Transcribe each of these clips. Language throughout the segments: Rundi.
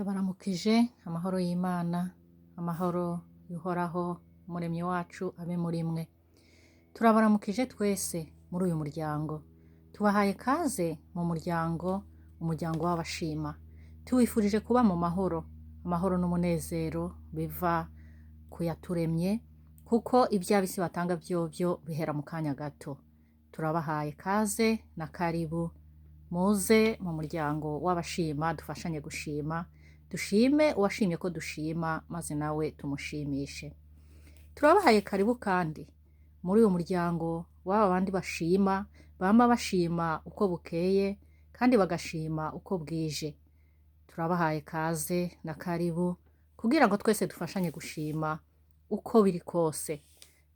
Ndabaramukije amahoro y'Imana, amahoro y'Uhoraho umuremyi wacu abe muri mwe. Turabaramukije twese muri uyu muryango. Tubahaye kaze mu muryango, umuryango w'abashima. Tuwifurije kuba mu mahoro, amahoro n'umunezero biva ku yaturemye, kuko ivy'ab'isi batanga vyovyo bihera mu kanya gato. Turabahaye kaze na karibu, muze mu muryango w'abashima dufashanye gushima, dushime uwashimye ko dushima maze nawe tumushimishe. Turabahaye karibu kandi muri uyu muryango w'aba bandi bashima, bama bashima uko bukeye kandi bagashima uko bwije. Turabahaye kaze na karibu kugira ngo twese dufashanye gushima uko biri kose.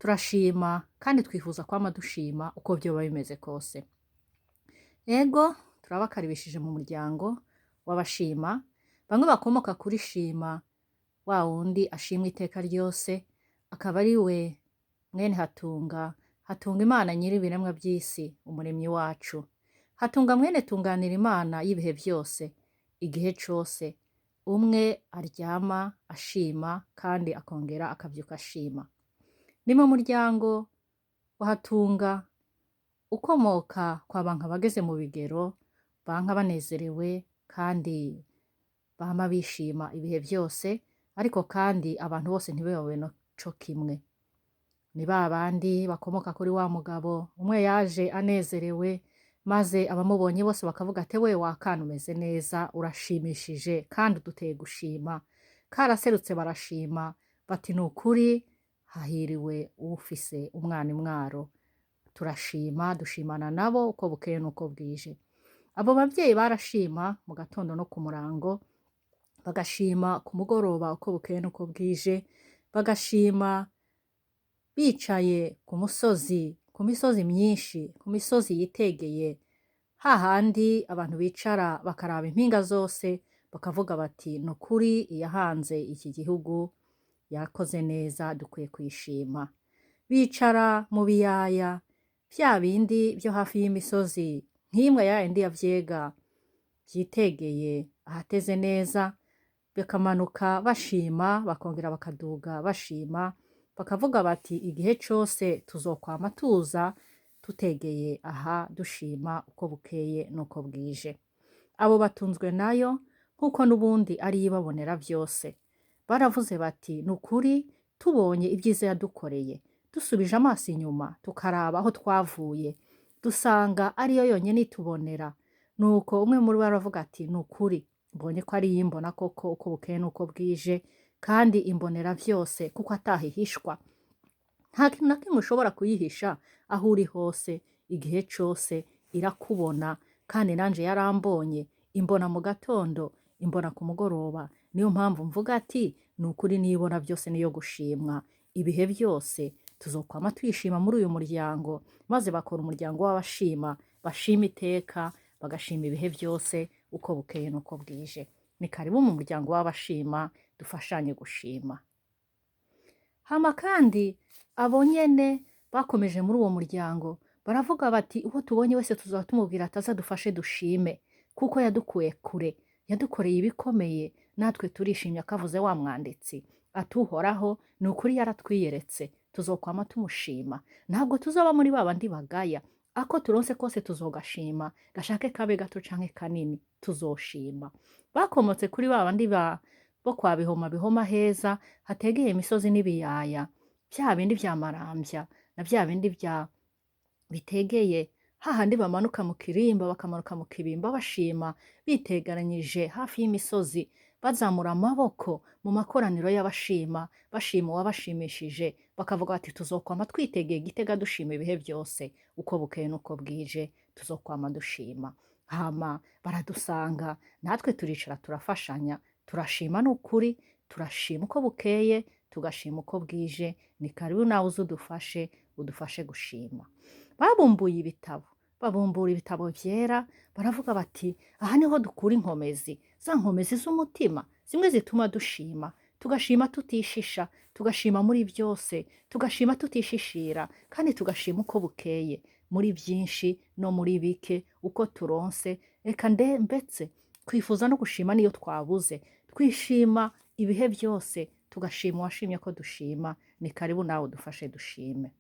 Turashima kandi twifuza kwama dushima uko vyoba bimeze kose. Ego, turabakaribishije mu muryango w'abashima, bamwe bakomoka kuri Shima, wa wundi ashimwa iteka ryose, akaba ari we mwene Hatunga, Hatunga Imana nyiri ibiremwa vy'isi, umuremyi wacu. Hatunga mwene Tunganira Imana y'ibihe vyose, igihe cose, umwe aryama ashima kandi akongera akavyuka ashima. Ni mu muryango wa Hatunga ukomoka kwa Banka bageze mu bigero, banka banezerewe kandi bama bishima ibihe vyose, ariko kandi abantu bose ntibababone co kimwe. Ni ba bandi bakomoka kuri wa mugabo umwe yaje anezerewe, maze abamubonye bose bakavuga ati we wakana umeze neza, urashimishije kandi uduteye gushima. Karaserutse barashima bati ni ukuri hahiriwe ufise umwana imwaro. Turashima, dushimana nabo uko bukeye n'uko bwije. Abo bavyeyi barashima mu gatondo no ku murango, bagashima ku mugoroba uko bukeye n'uko bwije, bagashima bicaye ku musozi, ku misozi myinshi, ku misozi yitegeye, hahandi abantu bicara bakaraba impinga zose, bakavuga bati ni ukuri iyahanze iki gihugu yakoze neza, dukwiye kuyishima. Bicara mu biyaya, vya bindi vyo hafi y'imisozi, nk'imwe ya yindi ya Vyega, vyitegeye ahateze neza, bakamanuka bashima, bakongera bakaduga bashima, bakavuga bati igihe cose tuzokwama tuza tutegeye aha dushima uko bukeye n'uko bwije. Abo batunzwe nayo nk'uko n'ubundi ariyo ibabonera vyose. Baravuze bati ni ukuri tubonye ibyiza yadukoreye, dusubije amaso inyuma tukaraba aho twavuye, dusanga ariyo yonyene itubonera. Nuko umwe muri bo aravuga ati ni ukuri mbonye ko ariyo imbona koko uko bukeye n'uko bwije, kandi imbonera vyose kuko atahihishwa. Nta kintu na kimwe ushobora kuyihisha aho uri hose, igihe cose irakubona, kandi nanje yarambonye, imbona mu gatondo, imbona ku mugoroba. Niyo mpamvu mvuga ati ni ukuri niyibona vyose niyo gushimwa. Ibihe vyose tuzokwama twishima muri uyu muryango, maze bakora umuryango w'abashima, bashima iteka, bagashima ibihe vyose uko bukeye n'uko bwije. Ni karibu mu muryango w'abashima, dufashanye gushima. Hama kandi abo nyene bakomeje muri uwo muryango baravuga bati uwo tubonye wese tuzoba tumubwira ataza dufashe dushime, kuko yadukuye kure, yadukoreye ibikomeye, natwe turishimye. Akavuze wa mwanditsi atuhoraho ni ukuri yaratwiyeretse, tuzokwama tumushima. Ntabwo tuzoba muri ba bandi bagaya, ako turonse kose tuzogashima, gashake kabe gato canke kanini tuzoshima. Bakomotse kuri ba bandi bo kwa Bihoma, Bihoma heza hategeye imisozi n'ibiyaya, vya bindi vya Maramvya na vya bindi vya bitegeye hahandi bamanuka mu Kirimba, bakamanuka mu Kibimba bashima, bitegananyije hafi y'imisozi, bazamura amaboko mu makoraniro y'abashima, bashima uwabashimishije, bakavuga bati tuzokwama twitegeye Gitega dushima ibihe byose, uko bukeye n'uko bwije tuzokwama dushima. Hama baradusanga natwe turicara turafashanya, turashima n'ukuri, turashima uko bukeye tugashima uko bwije. Ni karibu nawe uze udufashe, udufashe gushima. Babumbuye ibitabo, babumbura ibitabo vyera, baravuga bati aha niho dukura inkomezi, za nkomezi z'umutima, zimwe zituma dushima, tugashima tutishisha, tugashima muri byose, tugashima tutishishira, kandi tugashima uko bukeye, muri byinshi no muri bike, uko turonse, eka mbetse Twifuza no gushima n'iyo twabuze. Twishima ibihe byose, tugashima uwashimye ko dushima. Ni karibu nawe udufashe dushime.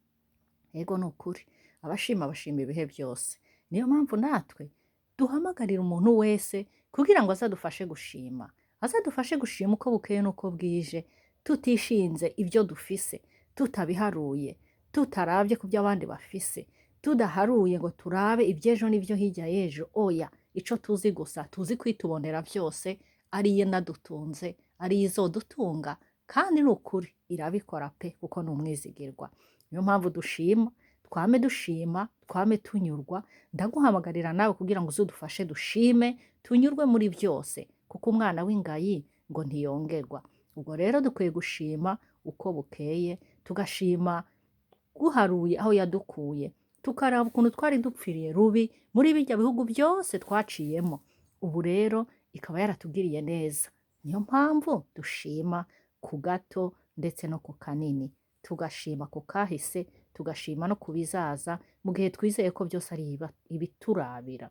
Ego ni ukuri, abashima bashima ibihe byose. Niyo mpamvu natwe duhamagarira umuntu wese kugira ngo azadufashe gushima, azadufashe gushima uko bukeye n'uko bwije, tutishinze ibyo dufise, tutabiharuye, tutaravye ku byo abandi bafise, tudaharuye ngo turabe iby'ejo n'ibyo hirya y'ejo. Oya, ico tuzi gusa, tuzi kwitubonera byose, ariyo inadutunze, ariyo izodutunga, kandi ni ukuri irabikora pe, kuko ni umwizigirwa. Niyo mpamvu dushima, twame dushima, twame tunyurwa. Ndaguhamagarira nawe kugira ngo uzudufashe dushime, tunyurwe muri byose, kuko umwana w'ingayi ngo ntiyongerwa. Ubwo rero dukwiye gushima uko bukeye, tugashima guharuye aho yadukuye, tukaraba ukuntu twari dupfiriye rubi muri birya bihugu byose twaciyemo. Ubu rero ikaba yaratugiriye neza. Niyo mpamvu dushima ku gato ndetse no ku kanini, tugashima ku kahise, tugashima no ku bizaza, mu gihe twizeye ko byose ari ibiturabira.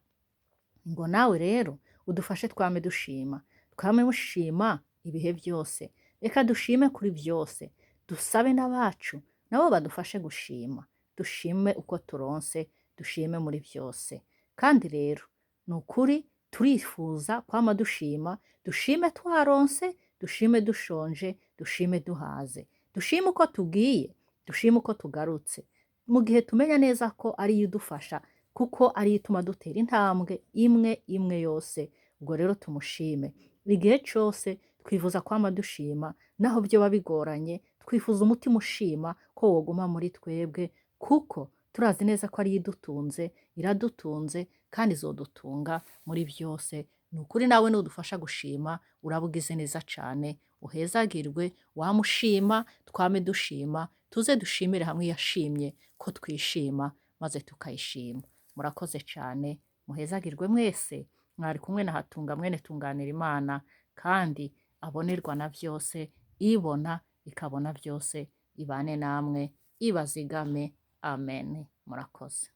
Ngo nawe rero udufashe twame dushima, twame mushima ibihe byose. Reka dushime kuri byose, dusabe n'abacu nabo badufashe gushima, dushime uko turonse, dushime muri byose. Kandi rero ni ukuri turifuza kwama dushima, dushime twaronse, dushime dushonje, dushime duhaze, dushime uko tugiye, dushime uko tugarutse, mu gihe tumenya neza ko ariyo idufasha, kuko ariyo ituma dutera intambwe imwe imwe yose. Ubwo rero tumushime igihe cose. Twifuza kwama dushima naho byoba bigoranye. Twifuza umutima ushima ko woguma muri twebwe, kuko turazi neza ko ariyo idutunze, iradutunze kandi izodutunga muri byose. Ni ukuri nawe nudufasha gushima uraba ugize neza cane, uhezagirwe. Wamushima, twame dushima, tuze dushimire hamwe yashimye ko twishima, maze tukayishima. Murakoze cane, muhezagirwe mwese. Mwari kumwe na Hatunga mwene Tunganira Imana, kandi abonerwa na vyose, ibona ikabona byose. Ibane namwe, ibazigame. Amen. Murakoze.